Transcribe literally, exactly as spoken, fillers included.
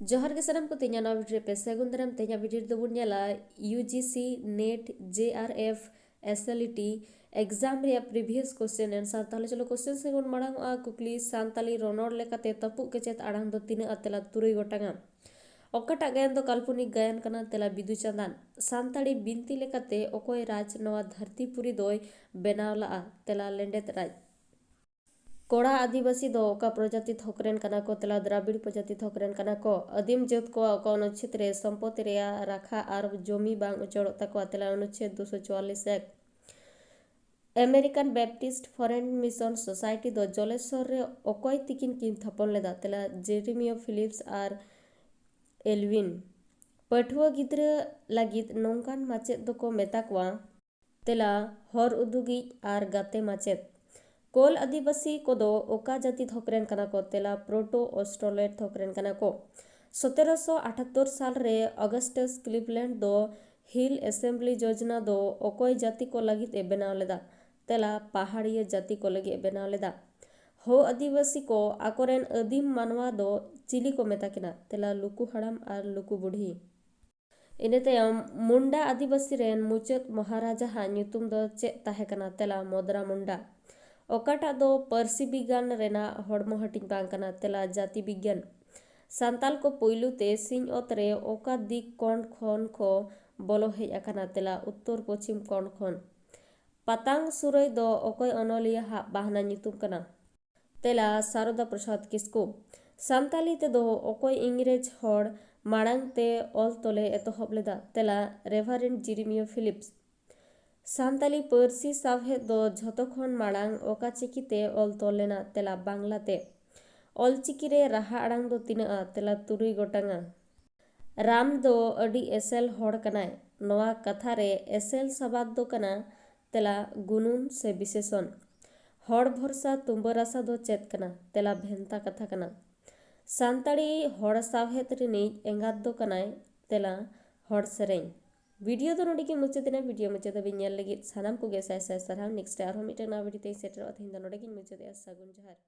ᱡᱚᱦᱟᱨ ᱜᱮ ᱥᱟᱱᱟᱢ ᱠᱚ, ᱛᱮᱦᱮᱧᱟᱜ ᱱᱚᱣᱟ ᱵᱷᱤᱰᱤᱭᱳ ᱨᱮ ᱯᱮ ᱥᱟᱹᱜᱩᱱ ᱫᱟᱨᱟᱢ᱾ ᱛᱮᱦᱮᱧᱟᱜ ᱵᱷᱤᱰᱤᱭᱳ ᱨᱮᱫᱚ ᱵᱚᱱ ᱧᱮᱞᱟ ᱭᱩ ᱡᱤ C NET J R F S L E T exam ᱨᱮᱭᱟᱜ ᱯᱨᱤᱵᱷᱤᱭᱟᱥ ᱠᱚᱥᱪᱮᱱ ᱮᱱᱥᱟᱨ᱾ ᱛᱟᱦᱚᱞᱮ ᱪᱚᱞᱚ ᱠᱚᱥᱪᱮᱱ ᱥᱮᱫ ᱵᱚᱱ ᱢᱟᱲᱟᱝ ᱚᱜᱼᱟ᱾ ᱠᱩᱠᱞᱤ, ᱥᱟᱱᱛᱟᱞᱤ ᱨᱚᱱᱚᱲ ᱞᱮᱠᱟᱛᱮ ᱛᱟᱹᱯᱩᱜ ᱠᱮᱪᱮᱫ ᱟᱲᱟᱝ ᱫᱚ ᱛᱤᱱᱟᱹᱜᱼᱟ? ᱛᱮᱞᱟ ᱛᱩᱨᱩᱭ ᱜᱚᱴᱟᱝᱟ᱾ ᱚᱠᱟᱴᱟᱜ ᱜᱟᱭᱟᱱ ᱫᱚ ᱠᱟᱞᱯᱚᱱᱤᱠ ᱜᱟᱭᱟᱱ ᱠᱟᱱᱟ? ᱛᱮᱞᱟ ᱵᱤᱫᱩ ᱪᱟᱸᱫᱟᱱ᱾ ᱥᱟᱱᱛᱟᱲᱤ ᱵᱤᱱᱛᱤ ᱞᱮᱠᱟᱛᱮ ᱚᱠᱚᱭ ᱨᱟᱡᱽ ᱱᱚᱣᱟ ᱫᱷᱟᱹᱨᱛᱤ ᱯᱩᱨᱤ ᱫᱚᱭ ᱵᱮᱱᱟᱣ ᱞᱟᱜᱼᱟ? ᱛᱮᱞᱟ ᱞᱮᱸᱰᱮᱛ ᱨᱟᱡᱽ᱾ ᱠᱚᱲᱟ ᱟᱹᱫᱤᱵᱟᱹᱥᱤ ᱫᱚ ᱚᱠᱟ ᱯᱨᱚᱡᱟᱛᱤ ᱛᱷᱚᱠ ᱨᱮᱱ ᱠᱟᱱᱟ ᱠᱚ? ᱛᱮᱞᱟ ᱫᱨᱟᱵᱤᱲ ᱯᱨᱚᱡᱟᱛᱤ ᱛᱷᱚᱠ ᱨᱮᱱ ᱠᱟᱱᱟ ᱠᱚ᱾ ᱟᱹᱫᱤᱢ ᱡᱟᱹᱛ ᱠᱚᱣᱟᱜ ᱚᱠᱟ ᱚᱱᱩᱪᱪᱷᱮᱫ ᱨᱮ ᱥᱚᱢᱯᱚᱛᱤ ᱨᱮᱭᱟᱜ ᱨᱟᱠᱷᱟ ᱟᱨ ᱡᱚᱢᱤ ᱵᱟᱝ ᱩᱪᱟᱹᱲᱚᱜ ᱛᱟᱠᱚᱣᱟ? ᱛᱮᱞᱟ ᱚᱱᱩᱪᱪᱷᱮᱫ ᱫᱩᱥᱚ ᱪᱩᱣᱟᱞᱞᱤᱥ ᱮᱠ᱾ ᱟᱢᱮᱨᱤᱠᱟᱱ ᱵᱮᱯᱴᱤᱥᱴ ᱯᱷᱚᱨᱮᱱ ᱢᱤᱥᱚᱱ ᱥᱳᱥᱟᱭᱴᱤ ᱫᱚ ᱡᱚᱞᱮᱥᱚᱨ ᱨᱮ ᱚᱠᱚᱭ ᱛᱤᱠᱤᱱ ᱠᱤᱱ ᱛᱷᱟᱯᱚᱱ ᱞᱮᱫᱟ? ᱛᱮᱞᱟ ᱡᱮᱨᱤᱢᱤᱭᱳ ᱯᱷᱤᱞᱤᱯᱥ ᱟᱨ ᱮᱞᱣᱤᱱ᱾ ᱯᱟᱹᱴᱷᱩᱣᱟᱹ ᱜᱤᱫᱽᱨᱟᱹ ᱞᱟᱹᱜᱤᱫ ᱱᱚᱝᱠᱟᱱ ᱢᱟᱪᱮᱫ ᱫᱚᱠᱚ ᱢᱮᱛᱟ ᱠᱚᱣᱟ? ᱛᱮᱞᱟ ᱦᱚᱨ ᱩᱫᱩᱜᱤᱡ ᱟᱨ ᱜᱟᱛᱮ ᱢᱟᱪᱮᱫ᱾ ᱠᱳᱞ ᱟᱹᱫᱤᱵᱟᱹᱥᱤ ᱠᱚᱫᱚ ᱚᱠᱟ ᱡᱟᱹᱛᱤ ᱛᱷᱚᱠ ᱨᱮᱱ ᱠᱟᱱᱟ ᱠᱚ? ᱛᱮᱞᱟ ᱯᱨᱳᱴᱳ ᱚᱥᱴᱨᱳᱞᱚᱭᱮᱰ ᱛᱷᱚᱠ ᱨᱮᱱ ᱠᱟᱱᱟ ᱠᱚ᱾ ᱥᱚᱛᱮᱨᱚᱥᱚ ᱟᱴᱷᱟᱛᱛᱳᱨ ᱥᱟᱞ ᱨᱮ ᱚᱜᱟᱥᱴᱟᱥ ᱠᱞᱤᱵᱞᱮᱱᱰ ᱫᱚ ᱦᱤᱞ ᱮᱥᱮᱢᱵᱞᱤ ᱡᱳᱡᱽᱱᱟ ᱫᱚ ᱚᱠᱚᱭ ᱡᱟᱹᱛᱤ ᱠᱚ ᱞᱟᱹᱜᱤᱫ ᱮ ᱵᱮᱱᱟᱣ ᱞᱮᱫᱟ? ᱛᱮᱞᱟ ᱯᱟᱦᱟᱲᱤᱭᱟᱹ ᱡᱟᱹᱛᱤ ᱠᱚ ᱞᱟᱹᱜᱤᱫ ᱮ ᱵᱮᱱᱟᱣ ᱞᱮᱫᱟ᱾ ᱦᱳ ᱟᱹᱫᱤᱵᱟᱹᱥᱤ ᱠᱚ ᱟᱠᱚᱨᱮᱱ ᱟᱹᱫᱤᱢ ᱢᱟᱱᱣᱟ ᱫᱚ ᱪᱤᱞᱤ ᱠᱚ ᱢᱮᱛᱟ ᱠᱤᱱᱟ? ᱛᱮᱞᱟ ᱞᱩᱠᱩ ᱦᱟᱲᱟᱢ ᱟᱨ ᱞᱩᱠᱩ ᱵᱩᱰᱷᱤ᱾ ᱤᱱᱟᱹ ᱛᱟᱭᱚᱢ ᱢᱩᱱᱰᱟ ᱟᱹᱫᱤᱵᱟᱹᱥᱤ ᱨᱮᱱ ᱢᱩᱪᱟᱹᱫ ᱢᱚᱦᱟᱨᱟᱡᱟᱣᱟᱜ ᱧᱩᱛᱩᱢ ᱫᱚ ᱪᱮᱫ ᱛᱟᱦᱮᱸ ᱠᱟᱱᱟ? ᱛᱮᱞᱟ ᱢᱚᱫᱽᱨᱟ ᱢᱩᱱᱰᱟ᱾ ᱚᱠᱟᱴᱟᱜ ᱫᱚ ᱯᱟᱹᱨᱥᱤ ᱵᱤᱜᱽᱜᱟᱱ ᱨᱮᱱᱟᱜ ᱦᱚᱲᱢᱚ ᱦᱟᱹᱴᱤᱧ ᱵᱟᱝ ᱠᱟᱱᱟ? ᱛᱮᱞᱟ ᱡᱟᱹᱛᱤ ᱵᱤᱜᱽᱜᱟᱱ᱾ ᱥᱟᱱᱛᱟᱞ ᱠᱚ ᱯᱩᱭᱞᱩ ᱛᱮ ᱥᱤᱧᱚᱛ ᱨᱮ ᱚᱠᱟ ᱫᱤᱠ ᱠᱚᱬ ᱠᱷᱚᱱ ᱠᱚ ᱵᱚᱞᱚ ᱦᱮᱡ ᱟᱠᱟᱱᱟ? ᱛᱮᱞᱟ ᱩᱛᱛᱚᱨ ᱯᱚᱪᱷᱤᱢ ᱠᱚᱬ ᱠᱷᱚᱱ᱾ ᱯᱟᱛᱟᱝ ᱥᱩᱨᱟᱹᱭ ᱫᱚ ᱚᱠᱚᱭ ᱚᱱᱚᱞᱤᱭᱟᱹᱣᱟᱜ ᱵᱟᱦᱱᱟ ᱧᱩᱛᱩᱢ ᱠᱟᱱᱟ? ᱛᱮᱞᱟ ᱥᱟᱨᱚᱫᱟ ᱯᱨᱚᱥᱟᱫᱽ ᱠᱤᱥᱠᱩ᱾ ᱥᱟᱱᱛᱟᱞᱤ ᱛᱮᱫᱚ ᱚᱠᱚᱭ ᱤᱝᱨᱮᱡᱽ ᱦᱚᱲ ᱢᱟᱲᱟᱝ ᱛᱮ ᱚᱞ ᱛᱚᱞᱮ ᱮᱛᱚᱦᱚᱵ ᱞᱮᱫᱟ? ᱛᱮᱞᱟ ᱨᱮᱵᱷᱟᱨᱮᱱᱰ ᱡᱤᱨᱤᱢᱤᱭᱳ ᱯᱷᱤᱞᱤᱯᱥ᱾ ᱥᱟᱱᱛᱟᱞᱤ ᱯᱟᱹᱨᱥᱤ ᱥᱟᱶᱦᱮᱫ ᱫᱚ ᱡᱷᱚᱛᱚ ᱠᱷᱚᱱ ᱢᱟᱲᱟᱝ ᱚᱠᱟ ᱪᱤᱠᱤ ᱛᱮ ᱚᱞ ᱛᱚᱞ ᱞᱮᱱᱟ? ᱛᱮᱞᱟ ᱵᱟᱝᱞᱟ ᱛᱮ᱾ ᱚᱞ ᱪᱤᱠᱤ ᱨᱮ ᱨᱟᱦᱟ ᱟᱲᱟᱝ ᱫᱚ ᱛᱤᱱᱟᱹᱜᱼᱟ? ᱛᱮᱞᱟ ᱛᱩᱨᱩᱭ ᱜᱚᱴᱟᱝᱟ᱾ ᱨᱟᱢ ᱫᱚ ᱟᱹᱰᱤ ᱮᱥᱮᱞ ᱦᱚᱲ ᱠᱟᱱᱟᱭ᱾ ᱱᱚᱣᱟ ᱠᱟᱛᱷᱟ ᱨᱮ ᱮᱥᱮᱞ ᱥᱟᱵᱟᱫ ᱫᱚ ᱠᱟᱱᱟ ᱛᱮᱞᱟ ᱜᱩᱱᱩᱱ ᱥᱮ ᱵᱤᱥᱮᱥᱚᱱ᱾ ᱦᱚᱲ ᱵᱷᱚᱨᱥᱟ ᱛᱩᱢᱵᱟᱹ ᱨᱟᱥᱟ ᱫᱚ ᱪᱮᱫ ᱠᱟᱱᱟ? ᱛᱮᱞᱟ ᱵᱷᱮᱱᱛᱟ ᱠᱟᱛᱷᱟ ᱠᱟᱱᱟ᱾ ᱥᱟᱱᱛᱟᱲᱤ ᱦᱚᱲ ᱥᱟᱶᱦᱮᱫ ᱨᱤᱱᱤᱡ ᱮᱸᱜᱟᱛ ᱫᱚ ᱠᱟᱱᱟᱭ ᱛᱮᱞᱟ ᱦᱚᱲ ᱥᱮᱨᱮᱧ᱾ ᱵᱷᱤᱰᱤᱭᱳ ᱫᱚ ᱱᱚᱰᱮ ᱜᱮ ᱢᱩᱪᱟᱹᱫ ᱮᱱᱟ᱾ ᱵᱷᱤᱰᱤᱭᱳ ᱢᱩᱪᱟᱹᱫ ᱫᱷᱟᱹᱵᱤᱡ ᱧᱮᱞ ᱞᱟᱹᱜᱤᱫ ᱥᱟᱱᱟᱢ ᱠᱚᱜᱮ ᱥᱟᱭ ᱥᱟᱭ ᱥᱟᱨᱦᱟᱣ᱾ ᱱᱮᱠᱥᱴ ᱨᱮ ᱟᱨᱦᱚᱸ ᱢᱤᱫᱴᱟᱝ ᱱᱟᱣᱟ ᱵᱷᱤᱰᱤᱭᱳ ᱛᱮᱧ ᱥᱮᱴᱮᱨᱚᱜᱼᱟ᱾ ᱛᱮᱦᱮᱧ ᱫᱚ ᱱᱚᱰᱮ ᱜᱤᱧ ᱢᱩᱪᱟᱹᱫᱮᱜᱼᱟ᱾ ᱥᱟᱹᱜᱩᱱ ᱡᱚᱦᱟᱨ᱾